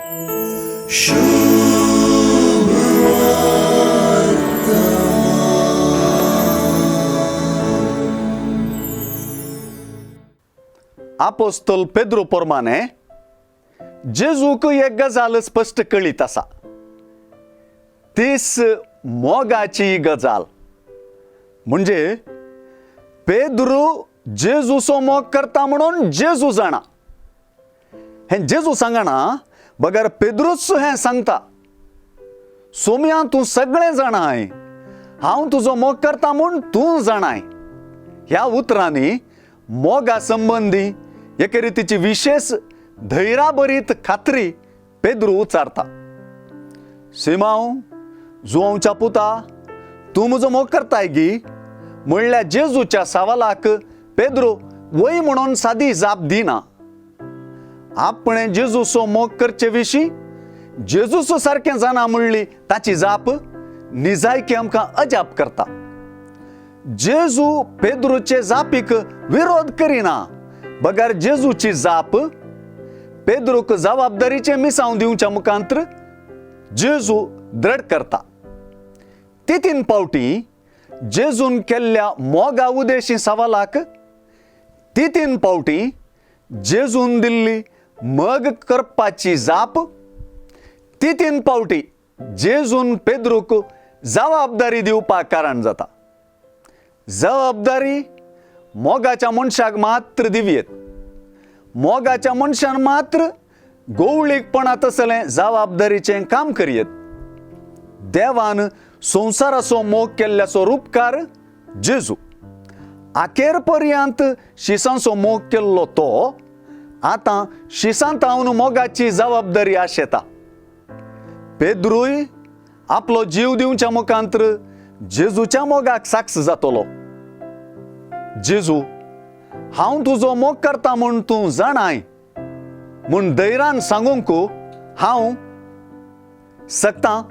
आपोस्तोल पेद्रू पोरमाने जेजूक एक गजाल स्पश्ट कळीत आसा, तीस मोगाची गजाल. म्हणजे पेद्रू जेजूचो मोग करता म्हणून जेजू जाणा. हें जेजू सांगना बगर पेद्रूच हें सांगता, सोम्या तूं सगळें जाणाय, हांव तुजो मोग करता म्हूण तूं जाणाय. ह्या उतरांनी मोगा संबंदी एके रितीची विशेश धैराभरीत खात्री पेद्रू उचारता. सिमांव जुवांवच्या पुता, तूं म्हजो मोग करताय गी म्हणल्यार जेजूच्या सवालाक पेद्रू वय म्हणून सादी जाप दिना. आपणें जेजूचो मोग करचे विशीं जेजूचो सारकें जाणा म्हणली ताची जाप निजायकी आमकां अजाप करता. जेजू पेद्रूचे जापीक विरोध करिना बगर जेजूची जाप पेद्रूक जबाबदारीचें मिसांव दिवच्या मुखांत्र जेजू द्रढ करता. ती तीन पावटी जेजून केल्ल्या मोगा उदेशी सवालाक ती तीन पावटी जेजून दिल्ली मग करपाची जाप, ती तीन पावटी जेजून पेद्रूक जबाबदारी दिवपाक कारण जाता. जबाबदारी मोगाच्या मनशाक मात्र दिवयेत. मोगाच्या मनशान मात्र गोवळीकपणा तसलें जबाबदारीचें काम करयेत. देवान संवसाराचो मोग केल्ल्याचो रुपकार जेजू. आखेर पर्यंत शिसांचो मोग केल्लो तो आतां शिसांत हांव मोगाची जबाबदारी आशेता. पेद्रूय आपलो जीव दिवच्या मुखांत्र जेजूच्या मोगाक साक्ष जातलो. जेजू हांव तुजो मोग करता म्हूण तूं जाणाय म्हूण धैर्यान सांगूंक हांव शकता.